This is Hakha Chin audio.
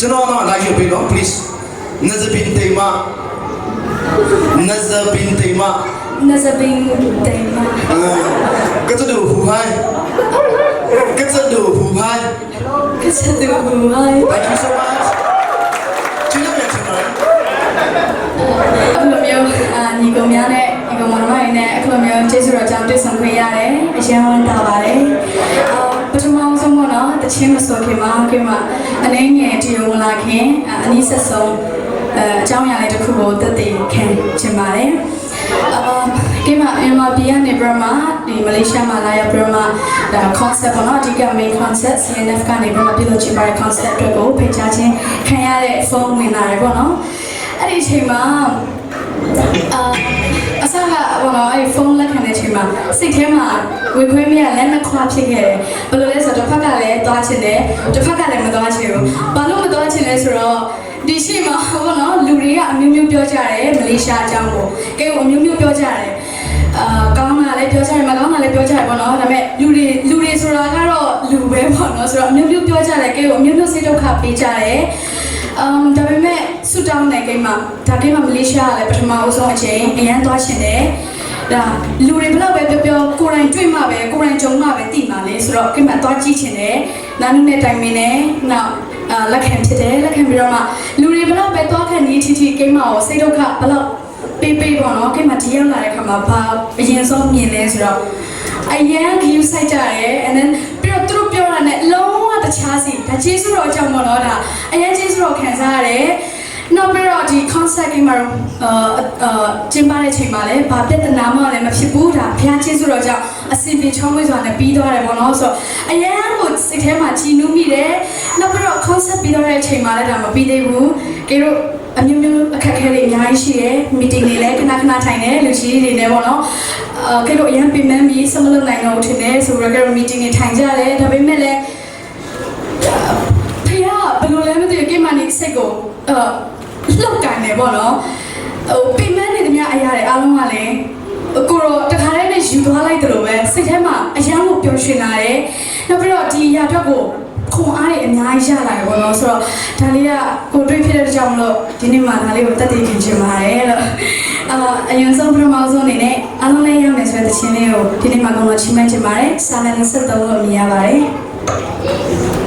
Chano na lai yo pe no please. Na zabin teima. Na zabin teima. Na zabin teima. Ka cha du hu hai. Ka cha du hu hai. Ka cha du hu hai. Thank you so much. ကျေးဇူးတင်ပါတယ် အခုလိုမျိုးအာညီကောင်များနဲ့ညီကောင်မောင်နှမတွေနဲ့အခုလိုမျိုးကျေးဇူးတော်ကြောင့်တွေ့ဆုံခွင့်ရတယ်အရန်ဝန်တာပါတယ်အာပထမဆုံးပေါ့နော်တချင်းမဆိုခင်မှာခင်မှာအနေငယ်ဒီဝင်လာခင်အနည်းဆက်ဆုံးအဲအကြောင်းအရာလေးတစ်ခုကိုသက်သေခံချင်ပါတယ်အာကိမမြန်မာပြည်ကနေပြမဒီမလေးရှားမှာလာရောက်ပြမဒါ concept ပေါ့နော်အဓိက main concept CNF ကနေပြမပြုလုပ်ချင်ပါတဲ့ concept အတွက်ကိုဖိတ်ကြားခြင်းခံရတဲ့ဖုန်းဝင်လာတယ်ပေါ့နော်အဲ့ဒီအချိန်မှာ အာအဆကဘောနော်အဲ့ဖုန်းလက်ခံတဲ့အချိန်မှာစိတ်ထဲမှာဝေခွဲမရလက်နှစ်ခွဖြစ်ခဲ့တယ်ဘယ်လိုလဲဆိုတော့တစ်ဖက်ကလည်းသွားချင်တယ်တစ်ဖက်ကလည်းမသွားချင်ဘူးဘာလို့မသွားချင်လဲဆိုတော့ဒီရှိမှာဘောနော်လူတွေကအမျိုးမျိုးပြောကြတယ်မလေးရှားအကြောင်းကိုကဲအမျိုးမျိုးပြောကြတယ်အာကောင်းတာလည်းပြောကြတယ်မကောင်းတာလည်းပြောကြတယ်ပေါ့နော်ဒါပေမဲ့လူတွေလူတွေဆိုတာကတော့လူပဲပေါ့နော်ဆိုတော့အမျိုးမျိုးပြောကြတယ်ကဲအမျိုးမျိုးစိတ်ဒုက္ခပေးကြတယ် အမ်ဒါပေမဲ့ဆူတောင်းတဲ့ဂိမ်းမှာဒါဂိမ်းမှာမလေးရှားကလည်းပထမအဆုံးအချိန်အရန်သွားရှင်တယ်ဒါလူတွေဘလောက်ပဲပြောပြောကိုယ်တိုင်တွေ့မှပဲကိုယ်တိုင်ကြုံမှပဲသိမှလေဆိုတော့ဂိမ်းမှာသွားကြည့်ချင်တယ်နာနုနဲ့တိုင်ပင်တယ်နောက်အာလက်ခံဖြစ်တယ်လက်ခံပြီးတော့မှလူတွေဘလောက်ပဲသွားခံနေတီတီဂိမ်းမှာရောစိတ်ဒုက္ခဘလောက်ပေးပေးပေါ့နော်ဂိမ်းမှာဒီရောက်လာတဲ့ခါမှာဘာအရင်ဆုံးမြင်လဲဆိုတော့အရန်ဂယူဆိုင်ကြတယ် and then ပြီးတော့သူတို့ပြောတာနဲ့လုံးဝတခြားစီဒါကျေးဇူးတော်အကြောင်းပေါ့နော်ဒါအရန်ကျေးဇူးတော်ခံစားရတယ်နောက်ပြီးတော့ဒီ concert ကမှာအာအာကျင်းပတဲ့အချိန်မှာလည်းဘာပြဿနာမှလည်းမဖြစ်ဘူးဒါဘုရားကျေးဇူးတော်ကြောင့်အစီအပြေချောမွေ့စွာနဲ့ပြီးသွားတယ်ပေါ့နော်ဆိုတော့အရန်ကိုစိတ်ထဲမှာကြည်နူးမိတယ်နောက်ပြီးတော့ concert ပြီးတော့တဲ့အချိန်မှာလည်းဒါမပြီးသေးဘူးကေတို့အမျိုးမျိုးအခက်အခဲတွေအများကြီးရှိတယ်။ meeting တွေလည်းခဏခဏထိုင်တယ်လူကြီးတွေနဲ့ပေါ့နော်။အာကေတို့အရန်ပင်ပန်းပြီးစမလုပ်နိုင်တော့ဘူးထင်တယ်ဆိုတော့ကေတို့ meeting တွေထိုင်ကြတယ်ဒါပေမဲ့လည်း ဖေကဘယ်လိုလဲမသိဘူးကိမနီစိတ်ကိုအဲလှုပ်ကန်တယ်ပေါ့နော်ဟိုပင်မနေသမျှအရာတွေအားလုံးကလည်းကိုတော့တခါတည်းနဲ့ယူသွားလိုက်တယ်လို့ပဲစိတ်ထဲမှာအယမ်းကိုပျော်ရွှင်လာတယ်နောက်ပြီးတော့ဒီအရာအတွက်ကိုခွန်အားတွေအများကြီးရလာတယ်ပေါ့နော်ဆိုတော့ဒါလေးကကိုတွေးဖြစ်တဲ့ကြောင့်မလို့ဒီနေ့မှဒါလေးကိုတက်တည်ခင်ချင်ပါတယ်လို့အာအရင်ဆုံးပထမဆုံးအနေနဲ့အားလုံးလည်းရမယ်ဆိုတဲ့သချင်းလေးကိုဒီနေ့မှကတော့ချီးမွမ်းချင်ပါတယ်စာလန်23လို့မြင်ရပါတယ် ။